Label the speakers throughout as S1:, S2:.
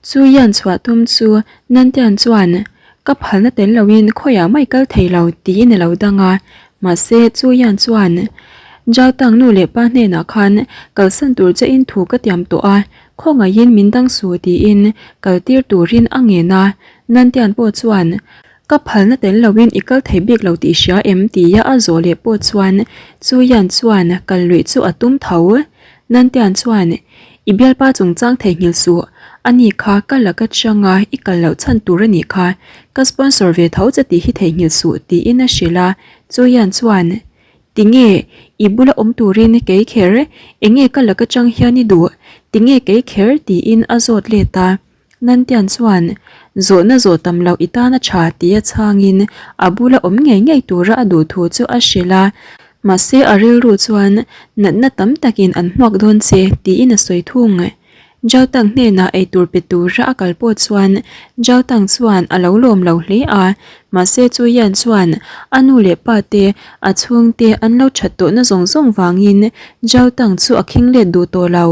S1: Chu Yan chhuah tum chu Nantian chuan, Ka phalna tel loin khawiah mai kal thei lo, tiin a lo dang a. Mahse, Chu Yan chuan, Zhao Tang nu leh pa hnenah khan kalsan tur che in thu ka tiam tawh a, khawngaihin min dang suh tiin kal tir turin a ngen a. Nantian pawh chuan, Ka phalna tel loin i kal thei bik lo tih hria em? tia a zawh leh pawh chuan Chu Yan chuan kal luih chu a tum tho. Nantian chuan, I bialpa chungchang theihnghilh suh, ani kha ka la ka chang a, i kal loh chhan tur a nih kha, ka sponsor ve tho che tih hi theihnghilh suh, tiin a hrilh a. Chuian chuan, Tinge, i bula awm turin kei kher, enge ka la ka chang hian i duh, tinge kei kher, tiin a zawt let a. Nantian chuan, Zawhna zawh tam loh i tan a tha tia chhangin a bula awm ngei ngei tura a duh thu chu a hrilh a. Mahse a rilru chuan natna tam takin an hmuak dawn che tiin a sawi thung. Zhao Tang hnenah eitur pe tura a kal pawh chuan Zhao Tang chuan a lo lawm lo hle a. Mahse Chu Yan chuan a nu leh pa te, a chhungte an lo that tawhna zawng zawng vangin Zhao Tang chu a khing let duh tawh lo.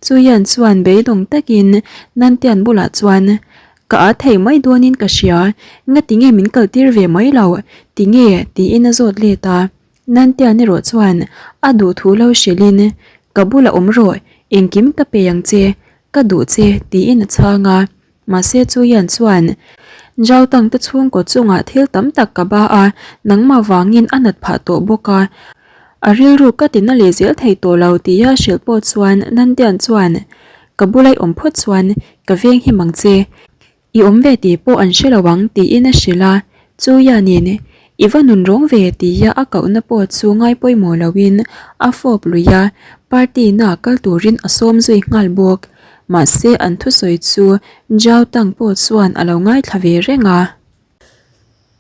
S1: Chuian chuan beidawng takin Nantian bulah chuan, Ka a thei mai dawnin ka hria, ngatinge min kaltir ve mai lo, tinge? tiin a zawt let a. Nantian erawh chuan a duh thu lo hrilhin, Ka bulah awm rawh, engkim ka pe ang che, ka duh che, tiin a chhang a. Mahse Chuian chuan, Zhao Tang te chhungkaw chungah thil tam tak ka ba a, nangmah vangin a nat phah tawh bawk a. A rilru ka ti na leh zel thei tawh lo tia hrilh pawh chuan Nandian chuan, Ka bulai awm phawt chuan ka veng hi mang che. I awm ve tih pawh an hre lo ang tiin a hrilh a. Chuianin, I va nun rawng ve tia a kohna pawh chu ngai pawimawh loin a fawp lui a, party na kal turin a sawm zui nghal bawk. Mahse an thusawi chu Zhao Tang pawh chuan a lo ngaithla ve reng a.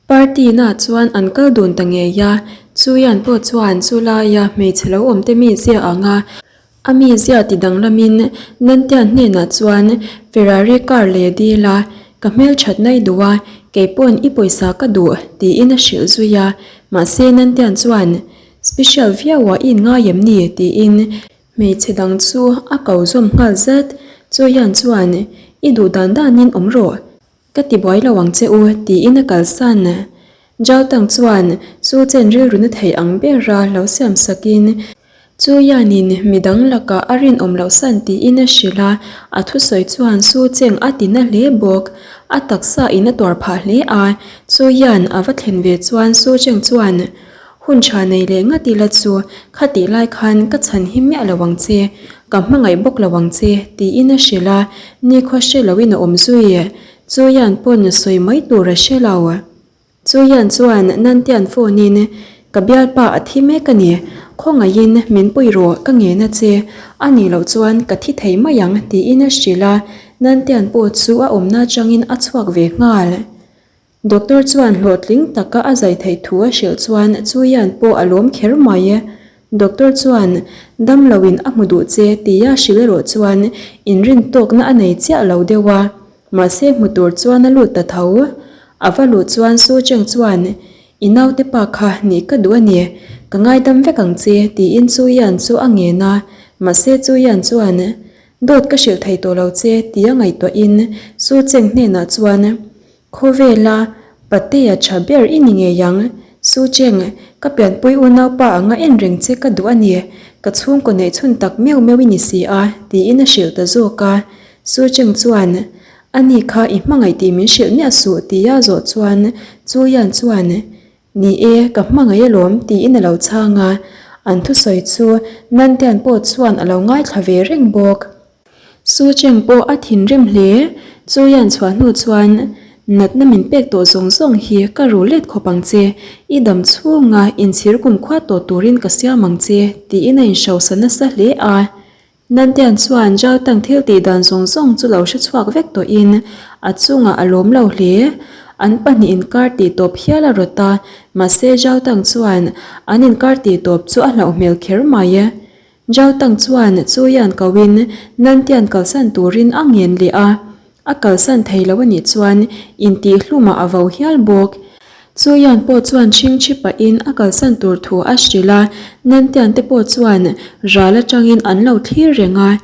S1: Party na chuan an kal dun ta ngei a, Chuian pawh chuan chu laia hmeichhe lo awm te mi zia ang a, a mi zia ti danglamin Nantian hnenah chuan Ferrari car leh dil a, ka hmelthat nai duh a, kei pawn i pawisa ka duh tiin a hrilh zui a, mahse Nantian chuan special viau ah i inngai em ni tiin Hmeichhe dang chu a ko zawm nghal zat, Chuaian chuan, I duh dan danin awm rawh, ka ti buai lo ang che u, tiin a kalsan. Zhao Tang chuan chu chen rilru na thei ang bera lo siam sakin, Chuaianin midang lakah a rinawm loh san tiin a hrilh a, a thusawi chuan Su Cheng a ti na hle bawk. A taksa in a tuar phah hle a, Chuaian a va thlen ve chuan Su Cheng chuan, Hun tha nei leh ngat ila chu khatih lai khan ka chhan hi miah lo ang che, ka hmangaih bawk lo ang che, tiin a hrilh a, nikhua hre loin a awm zui. Chuian pawn sawi mai tur a hre lo. Chuian chuan Nantian phone in, Ka bialpa a thi mek a ni, khawngaihin min pui rawh ka ngen a che, a nih loh chuan ka thi thei mai ang, tiin a hrilh a, Nantian pawh chu a awmna atangin a chhuak ve nghal. Doctor chuan hlawhtling taka a zai theih thu a hrilh chuan Chuian pawh a lawm kher mai. Doctor chuan, Dam loin a hmu duh che tia hrilh erawh chuan inrin tawkna a nei chiah lo deuh a, mahse hmu tur chuan a lut ta tho. A va luh chuan Su Cheng chuan, I naute pa kha nih ka duh a ni, ka ngaidam vek ang che tiin Chuian chu a ngen a, mahse Chuian chuan, Dawt ka hrilh thei tawh lo che tia ngaihtuahin Su Cheng hnenah chuan, Khawvela Patea tha ber i ni ngei ang. Su Cheng, ka pianpui unaupa anga en reng che ka duh a ni. Ka chhungkaw neih chhun tak meuh meuh i ni si a, tiin a hrilh ta zawk a. Su Cheng chuan, Ani kha i hmangaih tih min hrilh miah suh, tia zawh chuan Chu Yan chuan, Ni e, ka hmangaih alawm, tiin a lo chhang a. An thusawi chu Nantian pawh chuan a lo ngaithla ve reng bawk. Su Cheng pawh a thinrim hle. Chu Yan chhuah hnu chuan, Natna min pek tawh zawng zawng hi ka ru let khawp ang che. I dam chhunga inchhir kumkhua tawh turin ka siam ang che, tiin a inhrosa nasa hle a. Nantian chuan Zhao Tang thil tih dan zawng zawng chu lo hre chhuak vek tawhin a chungah a lawm lo hle. An pahnih inkar tih tawp hial a rawt a, mahse Zhao Tang chuan an inkar tih tawp chu a hlauh hmel kher mai. Zhao Tang chuan Chuian koin Nantian kalsan turin a ngen leh a, A kalsan thei lo a nih chuan intih hlumah a vo hial bawk. Chuian pawh chuan chhingchhi pahin a kalsan tur thu a hrilh a, Nantian te pawh chuan ral atangin an lo thlir reng a,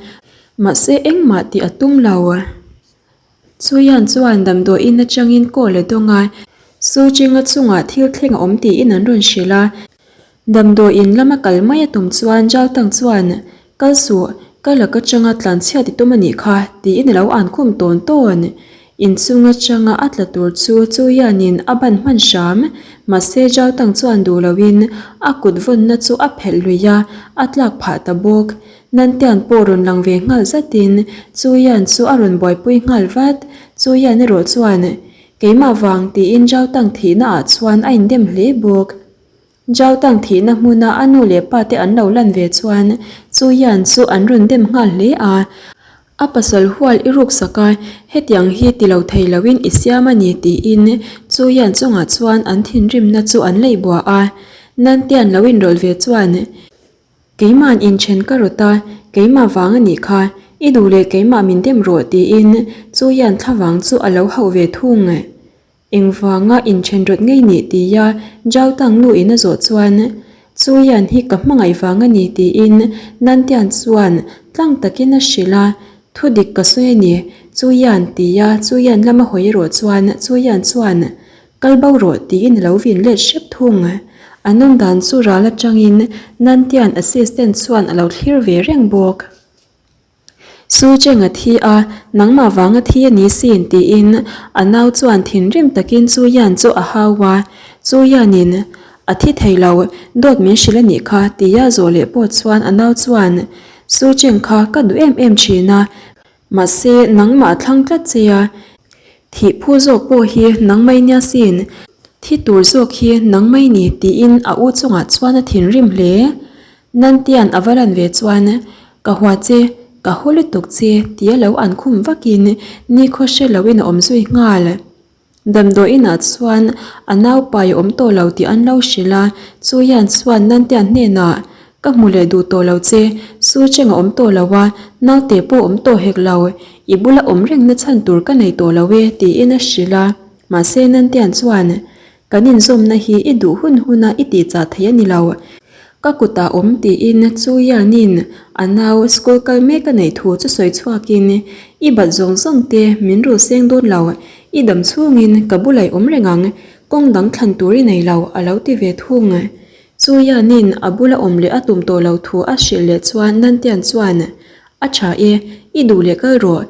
S1: mahse engmah tih a tum lo. Chuyan chuan damdawiin atangin call a dawng a, Su Chinga chungah thil thleng a awm tiin an rawn hrilh a. Damdawiin lama kal mai a tum chuan Jaltang chuan, Kal suh, ka lak atanga tlanchhiat i tum a nih kha, tiin a lo an khum tawn tawn. Inchung atanga a tla tur chu Chuyanin a ban hman hram. Mahse Jaltang chuan duh loin a kut vawnna chu a phelh lui a, a tlak phah ta bawk. Nantian pawh rawn lang ve nghal zatin Chuyan chu a rawn buaipui nghal vat. Chuyan erawh chuan, Keimah vang tiin Jaltang thihna ah chuan a indem hle bawk. Jaltang thihna hmuna a nu leh pa te an lo lan ve chuan Chuyan chu an rawn dem nghal hle a. A pasal hual i ruksak a, hetiang hi ti lo thei loin i siam a ni tiin Chuyan chungah chuan an thinrimna chu an leih bua a. Nantian lo inrawlh ve chuan, Keima'n inthen ka rawt a, keimah vang a nih kha, i duh leh keimah min dem rawh tiin Chuyan thlavang chu a lo hauh ve thung. Engvanga inthen rawt ngei nih tia Zhao Tang nu in a zawh chuan Chuyan hi ka hmangaih vang a ni tiin Nantian chuan tlang takin a hrilh a, thu dik ka sawi a ni Chuyan tia Chuyan lama hawi erawh chuan Chuyan chuan Kal bo rawh tiin a lo vin let hrep thung. An awm dan chu ral atangin Nantian assistant chuan a lo thlir ve reng bawk. Su Cheng a thi a, nangmah vang a thi a ni sin tiin a nau chuan thinrim takin Chu Yan chu a hau a. Chu Yanin, A thi thei lo, dawt min hrilh a nih kha tia zawh leh pawh chuan a nau chuan, Su Cheng kha ka duh em em thin a, Mahse, nangmah a thlang tlat che a, thih phu zawk pawh hi nang mai nia sin, thi tur zawk hi nang mai ni tiin a u chungah chuan a thinrim hle. Nantian a va lan ve chuan, Ka hua che, ka haw lutuk che tia lo an khum vakin nikhaw hre loin a awm zui nghal. Damdawiin ah chuan a naupai a awm tawh lo tih an lo hrilh a, Chuyan chuan Nantian hnenah, Ka hmu leh duh tawh lo che, Su Cheng a awm tawh lo a, naute pawh awm tawh hek lo, i bula awm rengna chhan tur ka nei tawh lo e tiin a hrilh a. Mahse Nantian chuan, Kan inzawmna hi i duh hun huna i tihchah thei a ni lo. Ka kutah awm tiin Chuyanin a nau school kal mek a neih thu chu sawi chhuakin, I bat zawng zawng te min rul seng dawn lo, i dam chhungin ka bulah i awm reng ang, kawng dang thlan tur i nei lo a lo ti ve thung. Chuyanin a bula awm leh a tum tawh lo thu a hrilh leh chuan Nantian chuan, A tha e, i duh leh kal rawh.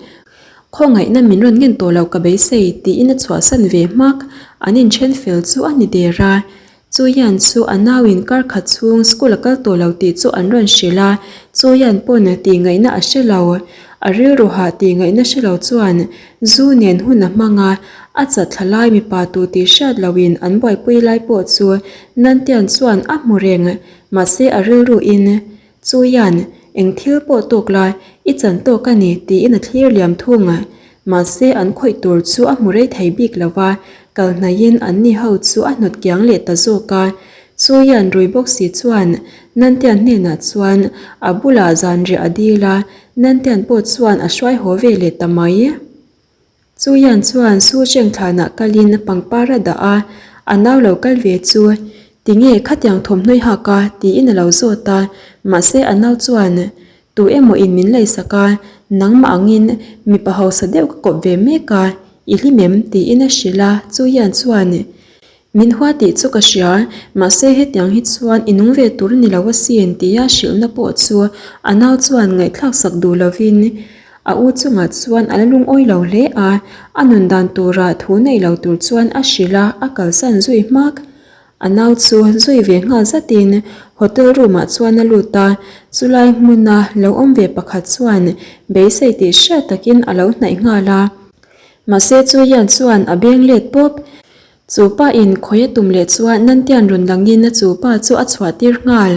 S1: Khawngaihna min rawn ngen tawh lo ka beisei tiin a chhuahsan ve hmak. An inthen fel chu a ni der a. Chuyan chu a nauin kar khat chhung school a kal tawh lo tih chu an rawn hrilh a, Chuyan pawn tih ngaihna a hre lo. A rilru hah tih ngaihna hre lo chuan zu nen hun a hmang a, a chatthla lai mipa tu tih hriat loin an buaipui lai pawh chu Nantian chuan a hmu reng. Mahse a rilru in Chuian, eng thil pawh tawk la, i chan tawk a ni, tiin a thlir liam thung. Mahse, an khawih tur chu a hmu rei thei bik lo va, kal hnaihin an ni ho chu a hnawt kiang leh ta zawk a. Chuian rui bawk si chuan Nantian hnenah chuan a bulah zanriah a dil a, Nantian pawh chuan a hruai haw ve leh ta mai. Chuian chuan Su Cheng thlanah kalin pangpar a dah a, a nau lo kal ve chu, Tinge khatiang thawmhnaw i hak a? tiin a lo zawt a, mahse a nau chuan, Tu emaw in min leisak a, nangmah angin mipa hausa deuh ka kawp ve mek a, i hlim em? tiin a hrilh a, Chuian chuan, Min hua tih chu ka hria, mahse hetiang hi chuan i nung ve tur ni lo asin tia hrilhna pawh chu a nau chuan ngaihthlak sak duh lovin a u chungah chuan a la lungawi lo hle a, a nun dan tura thu nei lo tur chuan a hrilh a, a kalsan zui hmak. A nau chu zui ve nghal zatin hotel room ah chuan a lut a, chulai hmuna lo awm ve pakhat chuan beisei tih hriat takin a lo hnaih nghal a. Mahse chu hian chuan a beng let pawp. Chu pa in khawi a tum leh chuan Nantian rawn langin a chu pa chu a chhuah tir nghal.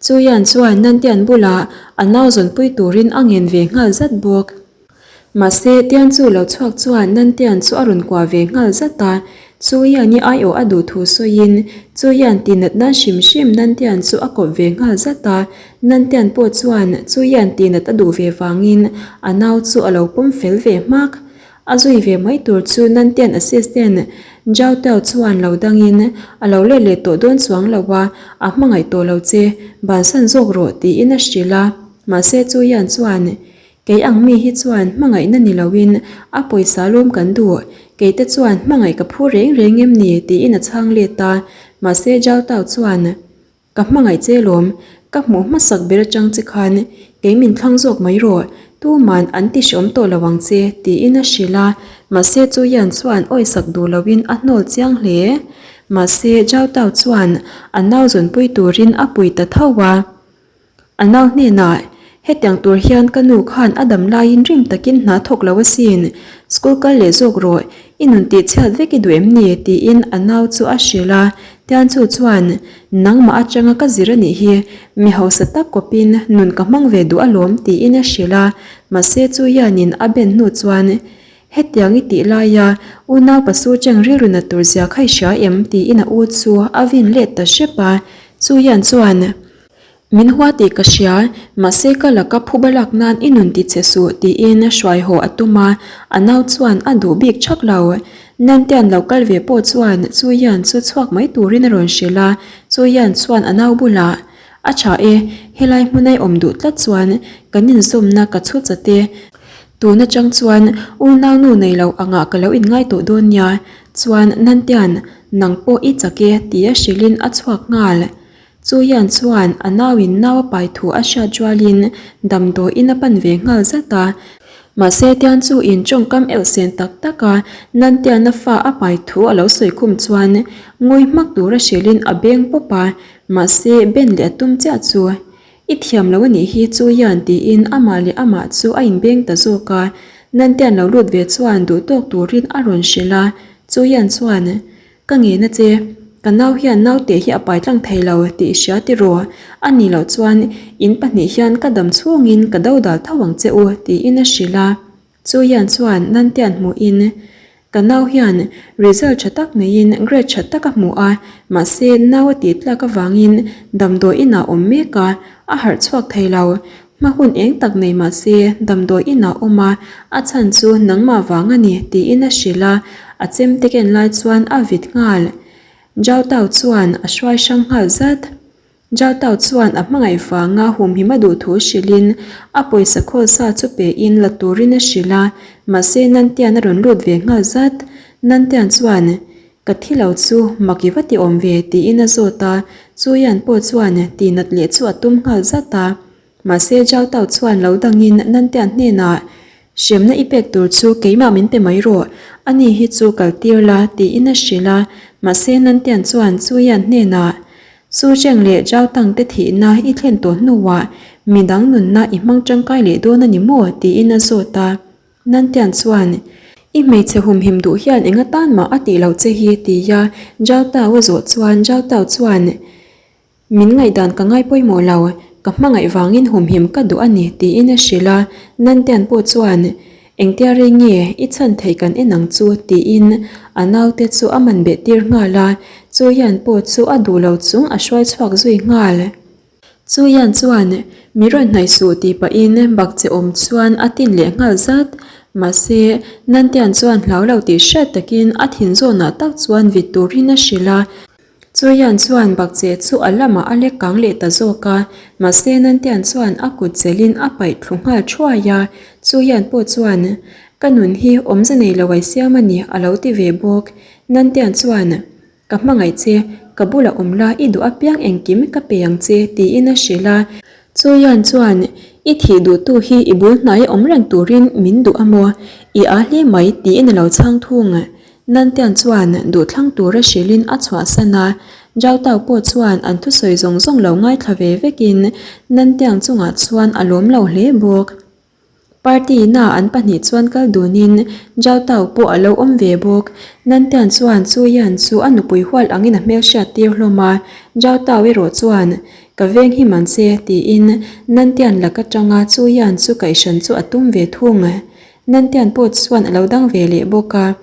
S1: Chu hian chuan Nantian bulah a nau zawnpui turin a ngen ve nghal zat bawk. Mahse Tian chu lo chhuak chuan Nantian chu a rawn kuah ve nghal zat a. Chu hian i aiawh a duh thu sawiin chu hian tihnat nan hrim hrim Nantian chu a kawp ve nghal zat a. Nantian pawh chuan chu hian tihnat a duh ve vangin a nau chu a lo pawm fel ve hmak. A zui ve mai tur chu Nantian assistant Zhao Tao chuan lo dangin a lo let leh tawh dawn chuang lo a, a hmangaih tawh lo che, bansan zawk rawh tiin a hrilh a. Mahse chu hian chuan. Kei ang mi hi chuan hmangaihna ni loin a pawisa lawm kan duh, kei te chuan hmangaih ka phu reng reng em ni tiin a chhang let a, mahse Zhao Tao chuan Ka hmangaih che lawm, ka hmuh hmasak ber atang che khan kei min thlang zawk mai rawh, tuman an ti hreawm tawh lo ang che tiin a hrilh a, mahse chu Yan chuan awisak duh loin a hnawl chiang hle. Mahse Zhao Tao chuan a nau zawnpui turin a pui ta tho a. A nau hnenah, Hetiang tur hian ka nu khan a dam laiin rim takin hna thawk lo asin, school kal leh zawk rawh, i nun tih chhiat vek i duh em ni? tiin a nau chu a hrilh a. Tianchu chuan, Nangmah atanga ka zir a nih hi, mi hausa tak kawpin nun ka hmang ve duh alawm tiin a hrilh a. Mahse chu hianin a ben hnu chuan, Hetiang i tih laia unau pasu cheng rilru nat tur zia kha i hria em? tiin a u chu a vin let ta hrep a. Chu hian chuan, Min hua tih ka hria, mahse ka laka phuba lak nan i nun ti che suh tiin hruai haw a tum a, a nau chuan a duh bik thak lo. Nantian lo kal ve pawh chuan Chuian chu chhuak mai turin a rawn hrilh a, Chuian chuan a nau bulah, A tha e, helai hmuna i awm duh tlat chuan kan inzawmna ka chhu chat e, tun atang chuan unau nu nei lo angah ka lo inngai tawh dawn nia, chuan Nantian nang pawh i chak e tia hrilhin a chhuak nghal. Chu hian chuan a nauin nau a pai thu a hriat rualin damdawiin a pan ve nghal zat a. Mahse Tian chu in tawngkam elhsen tak tak a Nantiana fa a pai thu a lo sawi khum chuan ngawi hmak tura hrilhin a beng pawp a, mahse ben leh a tum chiah chu i thiam lo a nih hi Chu hian tiin amah leh amah chu a inbeng ta zawk a. Nantian lo lut ve chuan duhtawk turin a rawn hrilh a, Chu hian chuan Ka ngen a che, ka nau hian naute hi a pai tlang thei lo tih i hria tiraw? A nih loh chuan in pahnih hian ka dam chhungin ka do dal tho ang che u tiin a hrilh a. Chu hian chuan Nantian hmuhin, Ka nau hian result tha tak neiin grade tha tak a hmu a, mahse nau a tih tlak avangin damdawi inah awm mek a, a harh chhuak thei lo. Hma hun eng tak nei mah se damdawi inah awm a, a chhan chu nangmah vang a ni tiin a hrilh a, a chemte ken lai chuan a vit nghal. Zhao Tao chuan a hruai hrang nghal zat. Zhao Tao chuan a hmangaih vanga humhim a duh thu hrilhin a pawisa khawl sa chu pein la turin a hrilh a, mahse Nantian a rawn lut ve nghal zat. Nantian chuan Ka thi lo chu mak i va ti awm ve tiin a zawt a, Chuian pawh chuan tihnat leh chu a tum nghal zat a. Mahse Zhao Tao chuan lo dangin Nantian hnenah, Hremna i pek tur chu keimah min pe mai rawh, ani hi chu kal tir la tiin a hrilh a. Mahse Nantian chuan Chuian hnenah, Su Cheng leh Zhao Tang te thihna i thlen tawh hnuah midang nunna i hmang tangkai leh dawn a ni maw? tiin a zawt a. Nantian chuan, I hmeichhe humhim duh hian eng atan mah a tih loh che hi, tia Zhao Tao a zawh chuan Zhao Tao chuan, Min ngaihdan ka ngai pawimawh lo, ka hmangaih vangin humhim ka duh a ni, tiin a hrilh a. Nantian pawh chuan, Engtia rei nge i chhan theih kan en ang chu, tiin a naute chu a man beh tir nghal a. Chu hian pawh chu a duh lo chung a hruai chhuak zui nghal. Chuian chuan mi rawn hnaih suh tih pahin bak che awm chuan a tin leh nghal zat. Mahse, Nantian chuan hlau lo tih hriat takin a thin zawnah tak chuan vit turin a hrilh a. Chuian chuan bak che chu a lamah a lek kang leh ta zawk a, mahse Nantian chuan a kut chelhin a paih thlu nghal thuai a. Chuian pawh chuan, Ka nun hi awmze nei lo ai siam a ni a lo ti ve bawk. Nantian chuan, Ka hmangaih che, ka bulah awm la i duh apiang engkim ka pe ang che tiin a hrilh a. Chuian chuan, I thih duhtu hi i bul hnaia awm reng turin min duh a maw? I aa hle mai tiin a lo chhang thung. Nantian chuan duhthlang tura hrilhin a chhuahsan a. Zhao Tao pawh chuan an thusawi zawng zawng lo ngaithla ve vekin Nantiang chungah chuan a lawm lo hle bawk. Party na an pahnih chuan kal dunin Zhao Tao pawh a lo awm ve bawk. Nantian chuan Chu Yan chu a nupui hual angin a hmelhriat tir hlawm a, Zhao Tao erawh chuan, Ka veng hi man che, tiin Nantian lak atanga Chu Yan chu kaihhran chu a tum ve thung. Nantian pawh chuan a lo dang ve leh bawk a.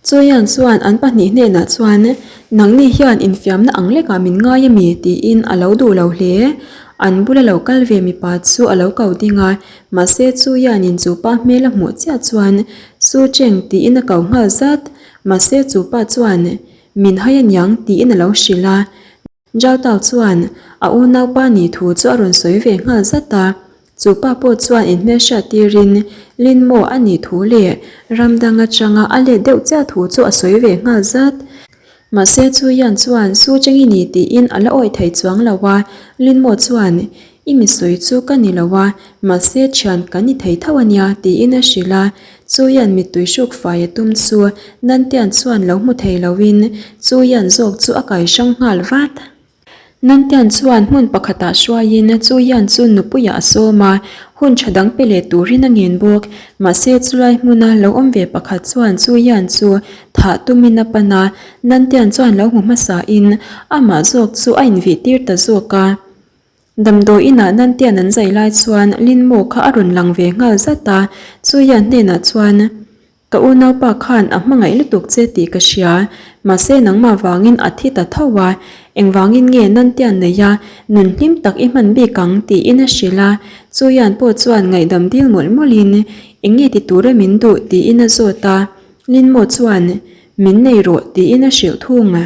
S1: Chuian chuan an pahnih hnenah chuan, Nangni hian infiamna ang lekah min ngai a mi? tiin a lo duh lo hle. An bula lo kal ve mipa chu a lo ko ding a, mahse Chuianin chu pa hmel a hmuh chiah chuan, Su Cheng tiin a ko nghal zat. Mahse chu pa chuan, Min hai aniang tiin a lo hrilh a. Zhao Tao chuan a unaupa nih thu chu a rawn sawi ve nghal zat a. Chu pa pawh chuan inhmelhriat tirin Lin Mo a nih thu leh ram dang atanga a let deuh chiah thu chu a sawi ve nghal zat. Mahse Chu Yan chuan Su Cheng i ni tiin a la awih thei chuang lo a, Lin Mo chuan I mi sawi chu ka ni lo a, mahse thian kan ni thei tho a nia tiin a hrilh a. Chu Yan mittui hruk fai a tum chu Nantian chuan lo hmu thei loin Chu Yan zawk chu a kai hrang nghal vat. Nantian chuan hmun pakhatah hruaiin Chu Yan chu nupuiah a sawm a, hun tha dang pe leh turin a ngen bawk. Mahse chulai hmuna lo awm ve pakhat chuan Chu Yan chu thah tumin a pan a, Nantian chuan lo hmu hmasain amah zawk chu a invih tir ta zawk a. Damdawi inah Nantian an zai lai chuan Lin Mo kha a rawn lang ve nghal zat a, Chu Yan hnenah chuan, Ka unaupa khan a hmangaih lutuk che tih ka hria, mahse nangmah vangin a thi ta tho a, engvangin nge Nantian nei a, nun hlim tak i hman bik ang tiin a hrilh a, Chuyan pawh chuan ngaihdam dil mawlh mawlhin eng nge ti tura min duh tiin a zawt a, Linmo chuan min nei rawh tiin a hrilh thung.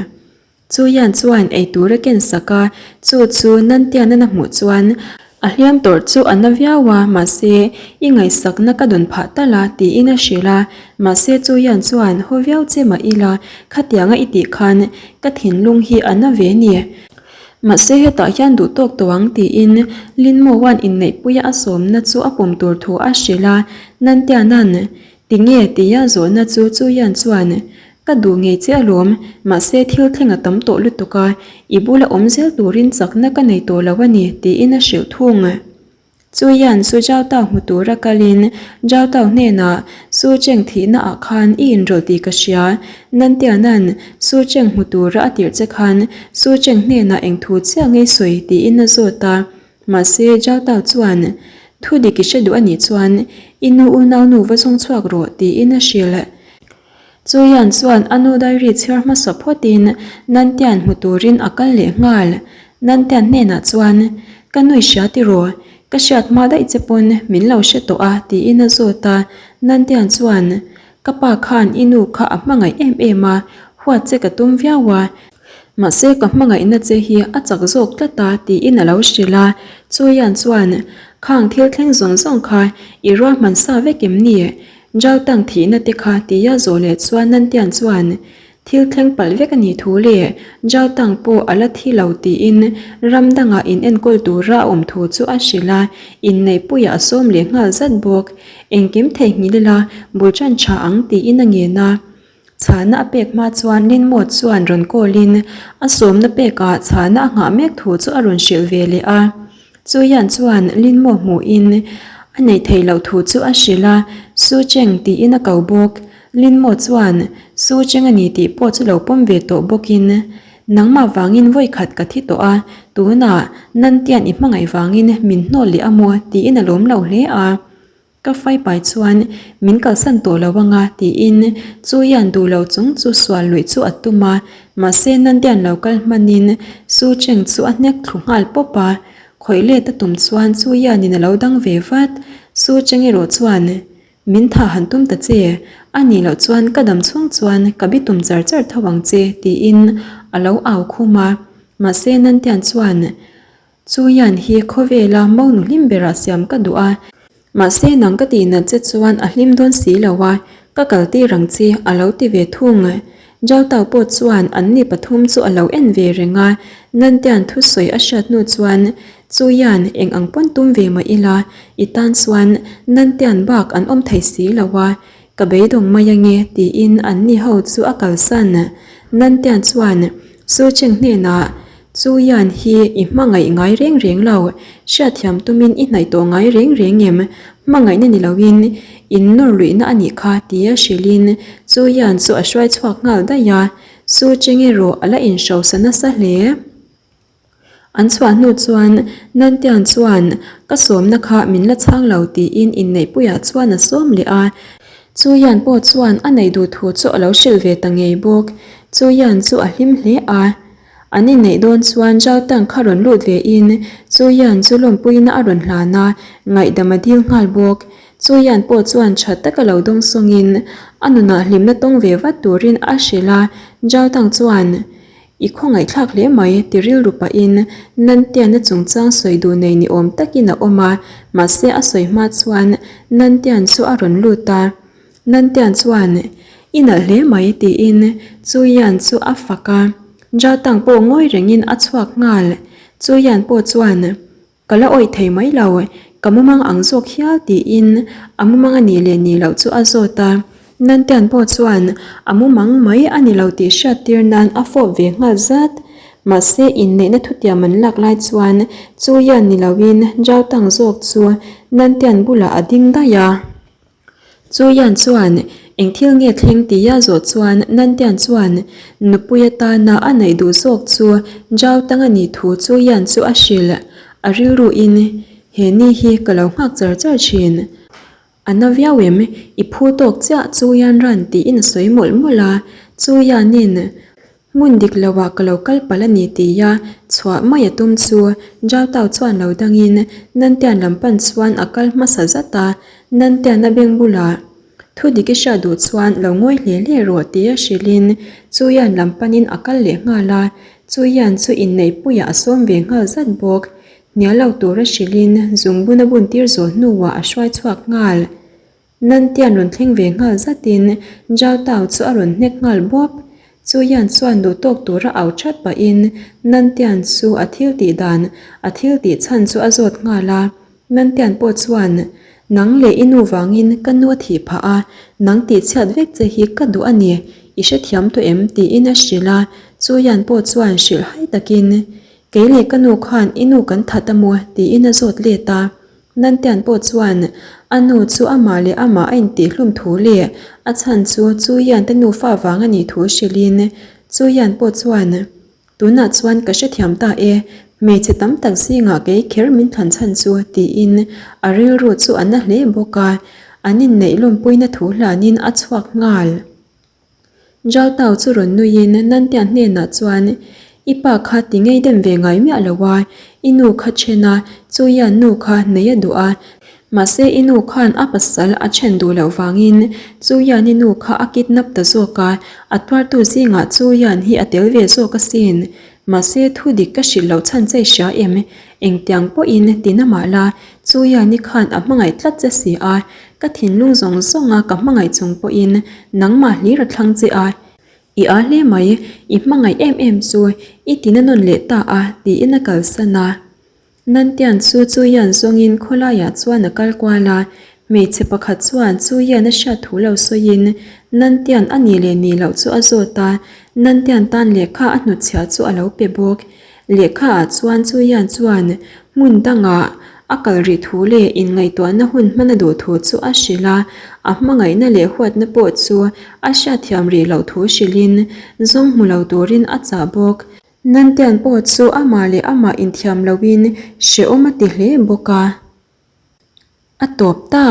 S1: Chuyan chuan eitur a ken sak a, chu chu Nantianan a hmuh chuan a hliam tawrh chu a na viau a, mahse i ngaihsakna ka dawn phah tal a tiin a hrilh a, mahse Chuyan chuan haw viau che mah ila khatianga i tih khan ka thinlung hi a na ve ni. Mahse hetah hian duh tawk tawh ang tiin Linmowan inneihpuia a sawmna chu a pawm tur thu a hrilh a, Nantianan Tinge tia zawhna chu Chuyan chuan Ka duh ngei che alawm, mahse thil thleng a tam tawh lutuk a, i bula awm zel turin chakna ka nei tawh lo a ni tiin a hrilh thung. Chuyan Su Zhao Tao hmu tura kalin Zhao Tao hnenah Su Cheng thihna ah khan i inrawlh tih ka hria, Nantianan Su Cheng hmu tura a tirh che khan Su Cheng hnenah eng thu chiah ngei sawi tiin a zawt a, Mahse, Zhao Tao chuan, Thu dik i hre duh a nih chuan i nu unaunu va zawng chhuak rawh, tiin a hrilh. Chu Yan chuan a nu diary chhiar hmasa phawtin Nantian hmu turin a kal leh nghal. Nantian hnenah chuan, Ka nui hria tiraw? Ka hriat hma daih che pawn min lo hre tawh a, tiin a zawt a. Nantian chuan, Ka pa khan i nu kha a hmangaih em em a, huat che ka tum viau a. Mahse ka hmangaihna che hi a chak zawk tlat a tiin a lo hrilh a, Chuian chuan, Khang thil thleng zawng zawng kha i ruahman sa vek em ni? Zhao Tang thihna te kha tia zawh leh chuan Nantian chuan, Thil thleng palh vek a nih thu leh Zhao Tang pawh a la thi lo tiin ram dangah in enkawl tura a awm thu chu a hrilh a, inneihpuiah a sawm leh nghal zat bawk. Engkim theihnghilh ila bul tan tha ang tiin a ngen a. Chhana a pek hma chuan Linmawt chuan rawn call in a sawmna pekah chhana a nghah mek thu chu a rawn hrilh ve leh a. Chuyan chuan Linmaw hmuhin a neih theih loh thu chu a hrilh a, Su Cheng tiin a ko bawk. Linmaw chuan Su Cheng a ni tih pawh chu lo pawm ve tawh bawkin, Nangmah vangin vawi khat ka thi tawh a, tunah Nantian i hmangaih vangin min hnawl leh a maw tiin a lawm lo hle a. Ka faipai chuan min kalsan tawh lo anga tiin chu hian duh lo chung chu sual luih chu a tum a, mahse Nandian lo kal hmanin Su Cheng chu a hnek thlu nghal pawp a, khawih let a tum chuan chu hianin a lo dang ve vat. Su Cheng erawh chuan min tha han tum ta che, a nih loh chuan ka dam chhung chuan ka bi tum char char tho ang che tiin a lo au khum a, mahse Nandian chuan Chu hian hi khawvela monu hlim berah siam ka duh a, mahse nang ka tih nat che chuan a hlim dawn si lo a, ka kal tir ang che a lo ti ve thung. Zhao Tao pawh chuan an ni pathum chu a lo en ve reng a, Nantian thusawi a hriat hnu chuan Chu hian eng ang pawn tum ve mah ila, i tan chuan Nantian bak an awm thei si lo a, ka beidawng mai ange tiin an ni ho chu a kalsan. Nantian chuan Su Cheng hnenah Chu Yan hi i hmangaih ngai reng reng lo, hriatthiam tumin i hnaih tawh ngai reng reng em? Hmangaihna ni loin in nawr luihna a nih kha tia hrilhin Chu Yan chu a hruai chhuak nghal daih a, Su Cheng erawh a la inhrosa nasa hle. An chhuah hnu chuan Nantian chuan ka sawmna kha min la chhang lo tiin inneihpuiah chuan a sawm leh a, Chu Yan pawh chuan a neih duh thu chu a lo hrilh ve ta ngei bawk. Chu Yan chu a hlim hle a. An inneih dawn chuan Zhao Tang kha rawn lut ve in Chu Yan chu lawmpuina a rawn hlan a, ngaihdam a dil nghal bawk. Chu Yan pawh chuan tha taka lo dawng sawngin a nunah hlimna tawng ve vat turin a hrilh a, Zhao Tang chuan. I khawngaihthlak hle mai, ti rilru pahin Nantiana chungchang sawi duh nei ni awm takin a awm a, mahse a sawi hma chuan Nantian chu a rawn lut a. Nantian chuan, I nalh hle mai, tiin Chuian chu a fak a. Jatang pawh ngawi rengin a chhuak nghal. Chuian pawh chuan, Ka la awih thei mai lo, ka mumang ang zawk hial tiin a mumang a nih leh nih loh chu a zawt a. Nantian pawh chuan a mumang mai a ni lo tih hriat tir nan a fawp ve nghal zat. Mahse inneihna thutiam an lak lai chuan chu hian ni loin Zhao Tang zawk chu Nantian bulah a ding daih a. Chu Yan chuan, Eng thil nge thleng tia zawh chuan Nantian chuan nupui atana a neih duh zawk chu Zhao Tang a nih thu Chu Yan chu a hrilh. A rilruin, He ni hi ka lo nghak char char thin. A na viau em? I phu tawk chiah Chu Yan ran tiin a sawi mawlh mawlh a. Chu Yanin, Hmun dik loah ka lo kal palh a ni tia chhuah mai a tum chu Zhao Tao chuan lo dangin Nantian lam pan chuan a kal hmasa zat a, Nantian a beng bulah thu dik i hriat duh chuan lo ngawi hle hle rawh tia hrilhin Chuyan lam panin a kal leh nghal a, Chuyan chu inneihpuiah a sawm ve nghal zat bawk. Hnial lo tura hrilhin zungbun a bun tir zawh hnuah a hruai chhuak nghal. Nantian rawn thleng ve nghal zatin Zhao Tao chu a rawn hnek nghal bawp. Chu Yan chuan duh tawk tura au that pahin Nantian chu a thil tih dan, a thil tih chhan chu a zawt nghal a. Nantian pawh chuan, Nang leh i nu vangin ka nu a thih phah a, nang tih chhiat vek che hi ka duh a ni, i hrethiam tawh em? tiin a hrilh a. Chu Yan pawh chuan hrilh hai takin, Kei leh ka nu khan i nu kan that a maw? tiin a zawt let a. Nantian pawh chuan a nu chu amah leh amah a intihhlum thu leh a chhan chu Chuian te nufa vang a nih thu hrilhin Chuian pawh chuan, Tunah chuan ka hrethiam ta e, hmeichhe tam tak zingah kei kher min thlan chhan chu tiin a rilru chu a na hle bawk a, an inneih lawmpuina thu hlanin a chhuak nghal. Zhao Tao chu rawn nuiin Nantian hnenah chuan, I pa kha ti ngei dem ve ngai miah lo a, i nu kha then a, chu hian nu kha nei a duh a, mahse i nu khan a pasal a then duh loh vangin chu hian i nu kha a kidnap ta zawk a, a tuartu zingah chu hian hi a tel ve zawk asin. Mahse thu dik ka hrilh loh chhan che i hria em? Engtiang pawhin ti na mah la, chu Yanni khan a hmangaih tlat che si a, ka thinlung zawng zawnga ka hmangaih chung pawhin nangmah hlir a thlang che a, i a hle mai, i hmangaih em em chu i ti na nawn leh ta a tiin a kalsan a. Nantian chu chu Yan zawngin khawlaiah chuan a kal kual a, hmeichhe pakhat chuan chu Yan a hriat thu lo sawiin Nantian a nih leh nih loh chu a zawt a, Nantian tan lehkha a hnutchhiah chu a lo pe bawk. Lehkha ah chuan chu Yan chuan hmun dangah a kal rih thu leh inngaihtuahna hun hman a duh thu chu a hrilh a, a hmangaihna leh huatna pawh chu a hriatthiam rih loh thu hrilhin zawng hmu lo turin a chah bawk. Nantian pawh chu amah leh amah inthiam loin hrehawm a ti hle bawk a. A tawp ta.